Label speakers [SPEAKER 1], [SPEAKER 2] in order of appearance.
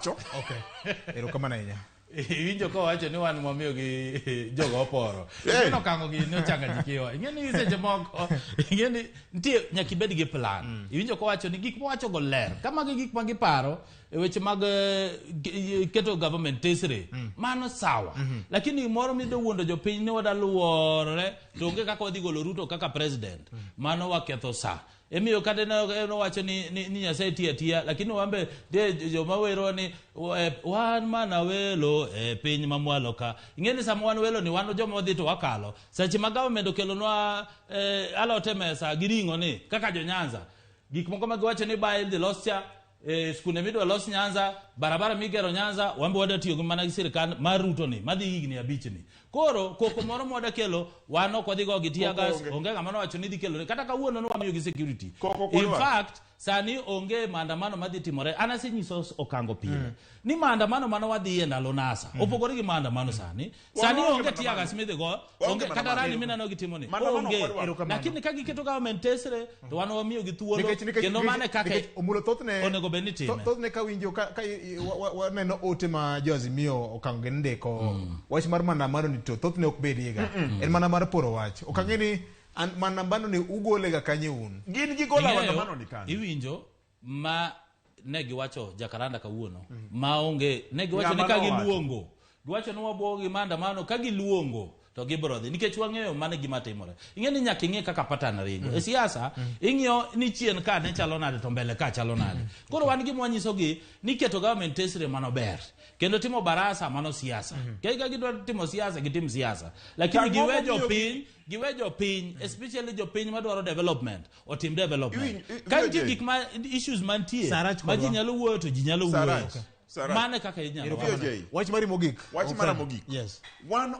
[SPEAKER 1] Okay. Erokamano ahinya.
[SPEAKER 2] Iwinjo kowacho ni wan mwamiyo gi jogo oporo.
[SPEAKER 3] Hey.
[SPEAKER 2] Ing'e nokango gi nochanganyikiwa. Ing'e ni seche moko, ing'e ni nitie nyaka ibed gi plan. Iwinjo kowacho ni gik mowacho go ler. Ka magi gik ma giparo e weche mag keto government tesre, mano sawa. Lakini moro midwa wuondo jopiny ni wada luorore to onge kaka wadhi golo Ruto kaka president. Mano waketho sa. Emiyo kata ne owacho ni Nyasaye tiyo atiya, lakini wambe nitie joma wero ni wan mana welo e piny mamwalo ka. Ing'e ni sama wan welo ni wan joma wadhi to wakalo. Seche ma government okelonwa alot e mesa gi ring'o ni kaka jo Nyanza. Gik moko ma giwacho ni ba idhi los cha, skunde midwa los Nyanza, barabara migero Nyanza, wan be wadwa tiyo gi mana gi sirkal mar Ruto ni madhi higni 5 ni. Koro koko moro mwada kelo wan ok wadhi go gi tear
[SPEAKER 3] Koko
[SPEAKER 2] gas,
[SPEAKER 3] onge.
[SPEAKER 2] onge ng'ama nowacho ni dhi kelo kata kawuono ne wamiyo gi security.
[SPEAKER 3] Koko ok
[SPEAKER 2] In
[SPEAKER 3] wadwar.
[SPEAKER 2] fact, sani onge maandamano madhi timore. An asenyiso Okango pile ni maandamano mane wadhiye ndalo NASA opogore gi maandamano sani. Sani
[SPEAKER 3] Waonge
[SPEAKER 2] onge
[SPEAKER 3] maandamano.
[SPEAKER 2] tear gas midhi go,
[SPEAKER 3] Waonge
[SPEAKER 2] onge kata
[SPEAKER 3] maandamano.
[SPEAKER 2] rally mineno gitimo ni.
[SPEAKER 3] Maandamano ok
[SPEAKER 2] Onge.
[SPEAKER 3] wadwar.
[SPEAKER 1] Erokamano.
[SPEAKER 2] Lakini ka giketo government tesre to wan wamiyo gi thuolo
[SPEAKER 1] Nikech
[SPEAKER 2] kendo mano e kaka
[SPEAKER 1] nikech Omulo thothne
[SPEAKER 2] onego bed ni time.
[SPEAKER 1] Thothne kawinjo ka waneno ote ma jo Azimio Okango gi ndiko wach mar maandamano ni to thothne ok bedie ga. En mana mar poro wach. Ok ang'e ni maandamano ni ugole ga kanye un.
[SPEAKER 3] Gin gigolo
[SPEAKER 2] Ing'eyo,
[SPEAKER 3] maandamano ni kanye.
[SPEAKER 2] Iwinjo ma ne giwacho Jacaranda kawuono ma onge ne giwacho ni
[SPEAKER 3] Ng'ama
[SPEAKER 2] ka
[SPEAKER 3] nowacho?
[SPEAKER 2] giluongo giwacho ni wabuogo gi maandamano ka giluongo to gibiro dhi nikech wang'eyo mano e gima timore. Ing'e ni nyaka ing'e kaka pattern ringo e siasa. Ing'iyo ni chien ka ne chalo nade to mbele ka chalo nade. Koro wan gima wanyisogi ni keto government tesre mano ber kendo timo barasa mano siasa. Ka gidwa timo siasa, gitim siasa, lakini
[SPEAKER 3] Ang'o
[SPEAKER 2] giwe
[SPEAKER 3] momiyo
[SPEAKER 2] jopiny, giwe jopiny, especially jopiny madwaro development otim development. Ka
[SPEAKER 3] Iwinjo
[SPEAKER 2] nitie gik ma issues mantie
[SPEAKER 1] Sarach
[SPEAKER 2] ma ji
[SPEAKER 1] kodwa.
[SPEAKER 2] nyalo wuoyo to ji nyalo wuoyo.
[SPEAKER 3] Sarach, Sarach.
[SPEAKER 2] Mano e kaka inyalo
[SPEAKER 3] VOJ.
[SPEAKER 2] wacho.
[SPEAKER 1] Wach mari mogik.
[SPEAKER 3] Wach mara mogik.
[SPEAKER 1] Yes.
[SPEAKER 3] Wan